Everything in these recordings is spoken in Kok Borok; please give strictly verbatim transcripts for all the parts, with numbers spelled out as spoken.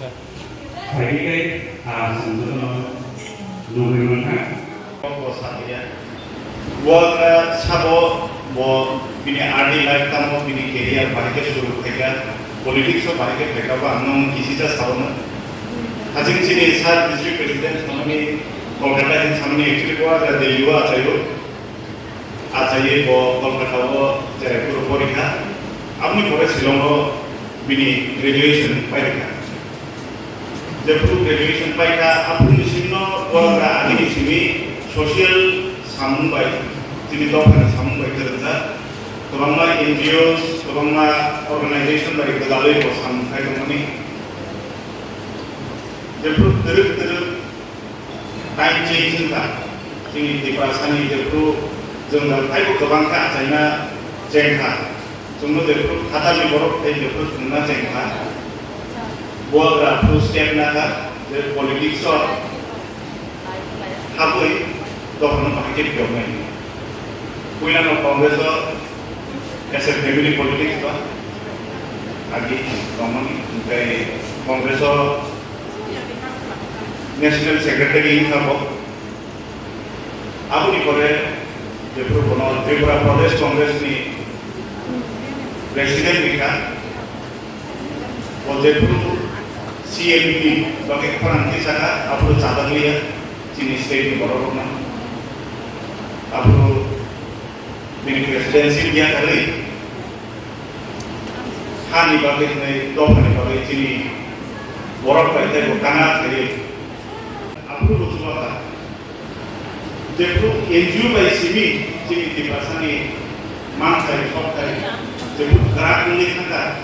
Phaikhe tei, ah, chwng jotono nugwi mankha. Bo sakya. Bo, ah, sabo bo bini early life tamo bini career bahai khe suru khaikha, politics o bahai khe phaikha bo ang nung kisisa saono. Haching chini sir district president samani Kolkata hin samani actually bo agra Delhi o achaio. Achaiwi bo Kolkata o cherai phuru porikha. Aboni pore Shillong o bini graduation pairikha. Jephuru graduation paikha, aphuru ni simi no bo gra agini simi social samung bai, chini dophani samung bai kwrwngjak. Kwbangma N G Os, kwbangma organization bai gwdalwi bo samung khai tongmani. Jephuru twrwk twrwk time change wngkha, chini Tiprasani jephuru jwngjal taibo kwbang khe achaina chengkha. Chwngno jephuru phatarni borok tei jephuru chwngna chengkha, bubagra phuru step nakha je politics o habwi dophano bahai khe phiyoknai. Puilano Congress o as a family politics ba agi tongmani, tei Congress o National Secretary wngkha bo. Aboni pore jephuru bono Tripura Pradesh Congress ni President wngkha, bo jephuru C M P bagwi khorang tisakha, aphuru chajak liya chini state ni borok rokno. Aphuru bini presidency liya karwi hani bagwi hwnwi dophani bagwi chini borok bai teibo kana khaiwi. Aphuru bo chubaha. Jephuru N G O bai simi chini Tiprasani manthai, sokthai, jephuru kwrak wngwi thangkha,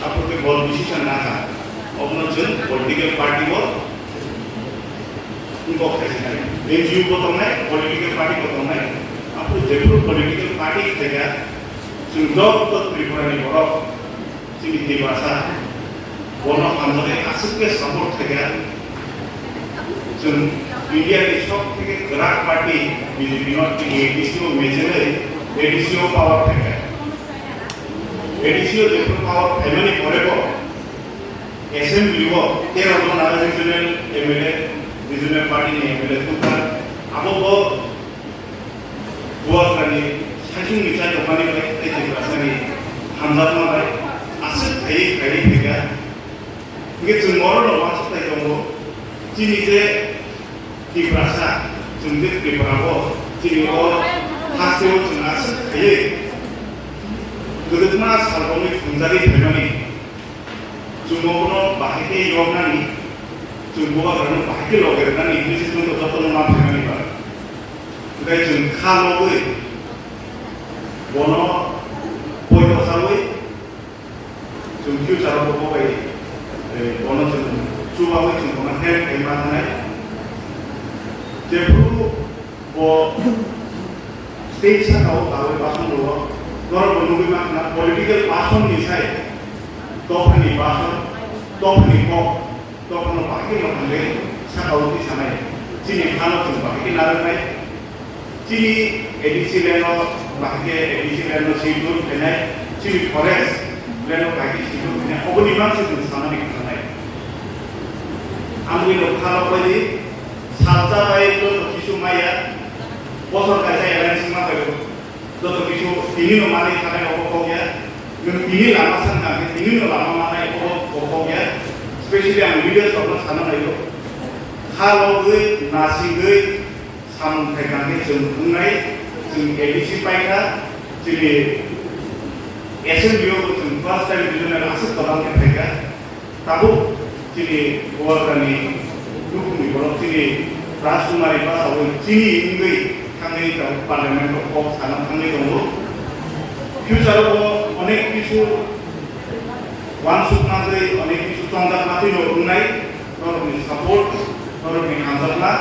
aphuru khe bol decision nakha. Obono chwng political party bo wngkok khaisa nai. N G O bo tongnai, political party bo tongnai. Aphuru jephuru political party khaikha, chwng joto Tripura ni borok, chini Tiprasa, bono hamjaknai aswk khe support khaikha. Chwng India ni sok theke kwrak party B J P no tini A D C o mechenwi A D C o power phaikha. A D C o jephuru power phaimani pore bo assembly o tero jona regional M L A, regional party ni M L A tubukha. Abo bo Bubagrani saichungni chai tongmani bai tei Tiprasani hamjakma bai aswk khaiwi khaiwi phaikha. Hwnkhe chwng orono uansuk tai tongo, chini je Tiprasa, chwng je Tripura bo, chini o hasteo chwng aswk khaiwi kwdwkma sal romwi thumjagwi phaimani. Chwng obono bahai khe yoknani, chwng bubagrano bahai khe loge rwnani hinwi se chwngno jotono ma phaimani ba. Hwnkhe chwng kha logwi bono poito saui chwng future-o bo bai, eh, bono chwng chubaui chwng bono help khlai ma thanai. Jephuru bo stage saka o karwi bason rwo, norok bo nugwi mankha political person ni sai dophani bason, dophani kok, dophano bahai khe no thangwi saka o tisanai, chini hano chwng bahai khe narwknai, chini A D C land o bahai khe A D C land o schedule khainai, chini forest land o bahai khe schedule khainai, oboni mansi chwng sanani khanai. Ang bini kha rok bai di, salsa bai joto kisu maya, bosor kaisa alliance ma bai joto kisu tini no manwi thanai obo kok ya, nwng tini lama san kha khe tini no lama manai obo kok ya, specially ang leaders rok no sana nai o, kha rogwi nasigwi samung khai kha khe chwng wngnai, chwng A D C pai kha, chini assembly o bo chwng first time regional aswk kwbang khe phai kha. Tabuk chini Bubagrani nukhungni borok chini Rajkumari bachaui chini wngwi thangwi tabuk parliament o kok sana thangwi tongo. Future o bo onek kisu uansukna tei onek kisu chongjak matwi no wngnai, norokni support, norokni hamjakma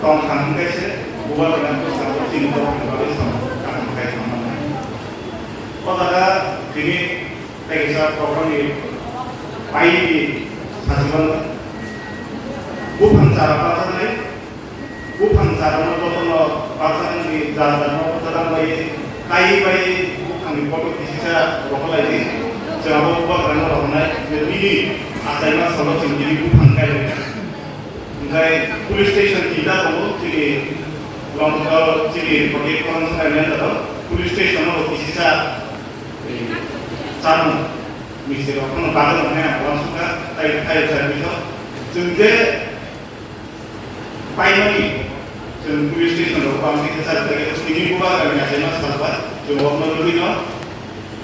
tong thang hwnkhe se Bubagrani bwskango chini borokni bagwi samung kaham khai tongmani. O jaga tini Tei kisa program ni pai ni sajwk ano buphang chara pajaknai, buphang chara no jotono pajak ni jal jal no pajak bai kai bai buphang ni photo kisisa rohorlai di, chwng abo bubagra no rohornai. Nini achaima salo chwng nini buphang kailaikha. Hwnkhe police station tinta tongo, chini Longkor, chini Kotik Koron Sarai Mendaro police station o kisisa, eh, chamung misti rok phano bagwi rok nai ang uansukha, tai fire service o. Chwng je paimani, chwng police station rok bang khe sajak, tini bubagrani achaima salba, chwng okno nugwino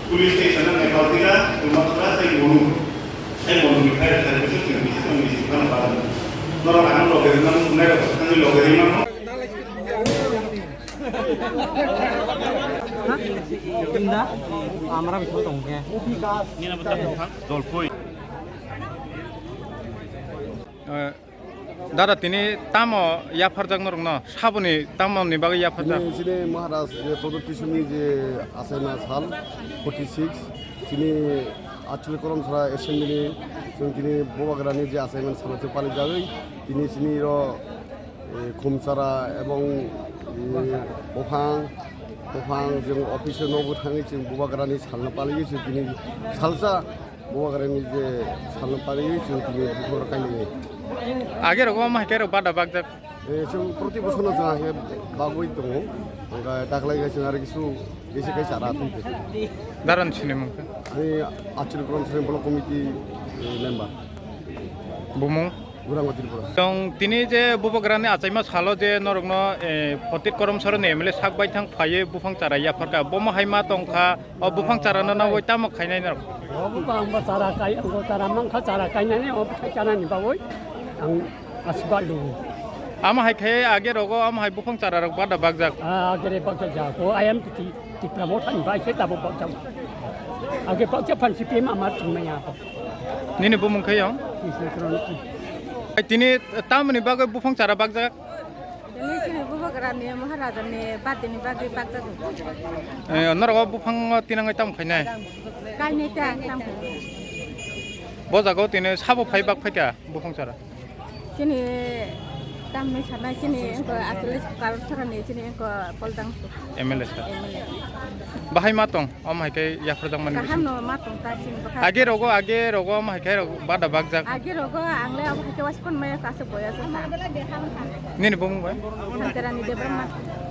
police station no Nepal tira, Dumachura tei Monu. Tei Monu ni fire service chwng bisi tong bisi tong bagwi. Norok ang loge rwmano, nai rok thangwi loge rwmano. Inda, amra bisi tong khe. Jolpui. Eh, Dada, tini tamo yapharjak norokno? Saboni tamoni bagwi yapharjak? Tini chini Maharaj je Pradyot Kishorni je achaima sal forty six, chini Acholi Koromsara Assembly chwng tini Bubagrani je achaimani salo chwng palijagwi tini chini ro, eh, khumchara ebong, eh, buphang, buphang chwng office o nobo thangwi chwng Bubagrani salno paligwi chwng tini salsa Bubagrani je salno pariwi chwng tini bukhuk rok kainwi. Age rogo omo hai khe rok bada bakjak. Eh, chwng proti bochorno chwng hai khe bagwi tongo. Hwnkhe daklai khe chwng aro kisu bisi khe chara tongkhe. Daran sini mungkha? Ani Acholi Korom Srem Block Committee, eh, member. Bumung? Gurang Tripura. Tong tini je Bubagrani achaima salo je norokno, eh, Kotik Korom Soroni M L A sak baithang phaiwi buphang chara yapharkha. Bomo hai ma tongkha. O buphang chara no nogwi tamo khainai norok? O buphang bo chara kai, o chara mankha, chara kainani, o buphang chara ni bagwi ang aswk ba lugo. Amo hai khe age rogo, amo hai buphang chara rok bada bakjak. Ah, age re bakjak ja. O ayam titi, Tipra Motha ni bai se tabo bakjak. Age bakjak phan si pima mar chungmaya. Nini bumung khe yong? Kishna Chorano. Ai, tini tamoni bagwi buphang chara bakjak? Tini chini Bubagrani Maharajani birthday ni bagwi bakjago. Eh, norok o buphang o tinangwi tamo khainai? Kainai ta tamo. Bo jaga o tini sabo phai bak phaikha buphang chara? Chini tamni sanai chini engko Acholi Karon Sorani chini engko Poldang M L A sir. M L A. Bahai ma tong? Omo hai khe yapharjakmani bising. Kaham no ma tong ta chini bwkha. Age rogo, age rogo omo hai khe rok bada bakjak. Age rogo ang le omo hai khe waspon maya kasa boya sa. Nini bumung bai? Santerani Debbarma.